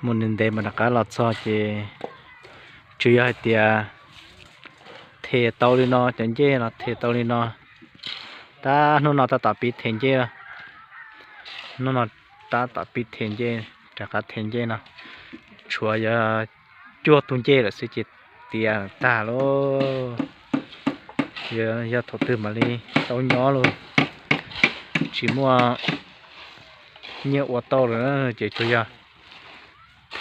Mus ntev ntev mas rov qab los txog ces tsuas yog hais tias them tau li no, cov ncej no them tau li no, tab hnub no tab tom pib them ncej, hnub no tab tom pib them ncej, rov qab them ncej no, tshuav yog cuaj tug ncej lawm xwb ces tiav tag lauj. Yog thaum twg mam li tau nyob lauj, tsis muaj nyiaj ua tau lawm ces tsuas yog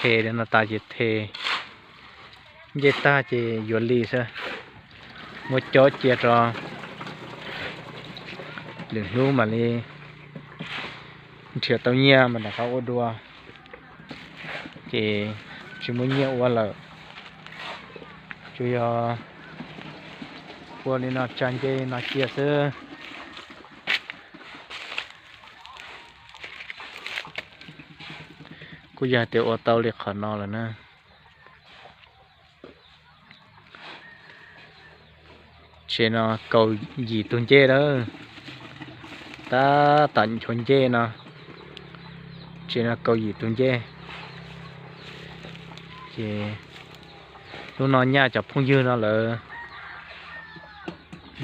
them li no tas ces them ncej tag ces yuav li xwb, muab cob cia rau lwm hnub mam li nrhiav tau nyiaj mas rov qab ua dua, ces tsis muaj nyiaj ua lawm. Tsuas yog ua li no tsa ncej no cia xwb. Kuj yog tias ua tau li qhov no lawm na. Tsev no kaum yim tug ncej lawm, tab tom nchuav ncej no. Tsev no kaum yim tug ncej. Ces hnub no nyaj cov phooj ywg no lawv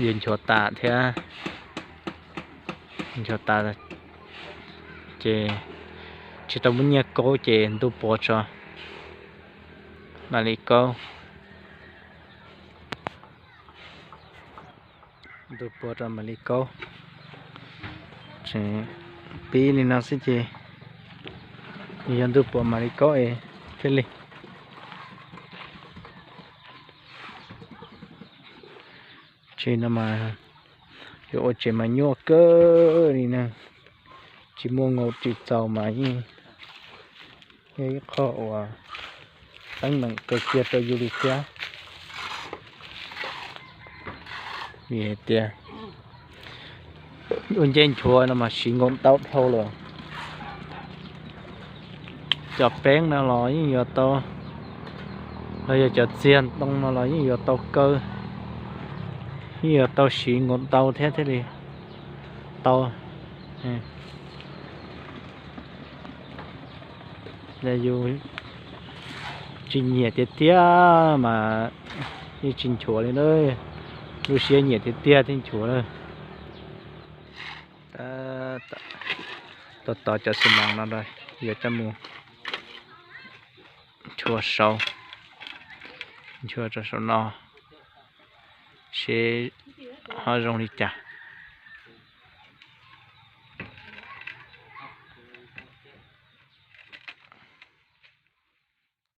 yuav nchuav tas thiab, nchuav tas ces tsis tau muaj nyiaj kaub ces ntuj puav tso mam li kaub. Ntuj puav rau mam li kaub. Tseem pib li no xwb ces yog ntuj puav mam li kaub es thiaj li. Tsev no mas yuav ua tsev mas nyuaj kawg li na, tsis muaj ngaus tsis txaus mas yeej yog ib qho uas teeb meem kawg kiag rau yus li thiab. Vim hais tias ua ncej nchuav no mas siv nkaus ntau dhau lawm. Cov peeb no los yeej yuav tau, los yog cov txiag ntoo no los yeej yuav tau kaw, yeej yuav tau siv nkaus ntau thiab thiaj li tau. Yus tsis nyiam tiag tiag mas yeej tsis nchuav li na, lub siab nyiam tiag tiag thiaj nchuav na. Tos tos cov xi mas no yuav coj mus nchuav saud, nchuav rau saum no seb ho zoo li cas.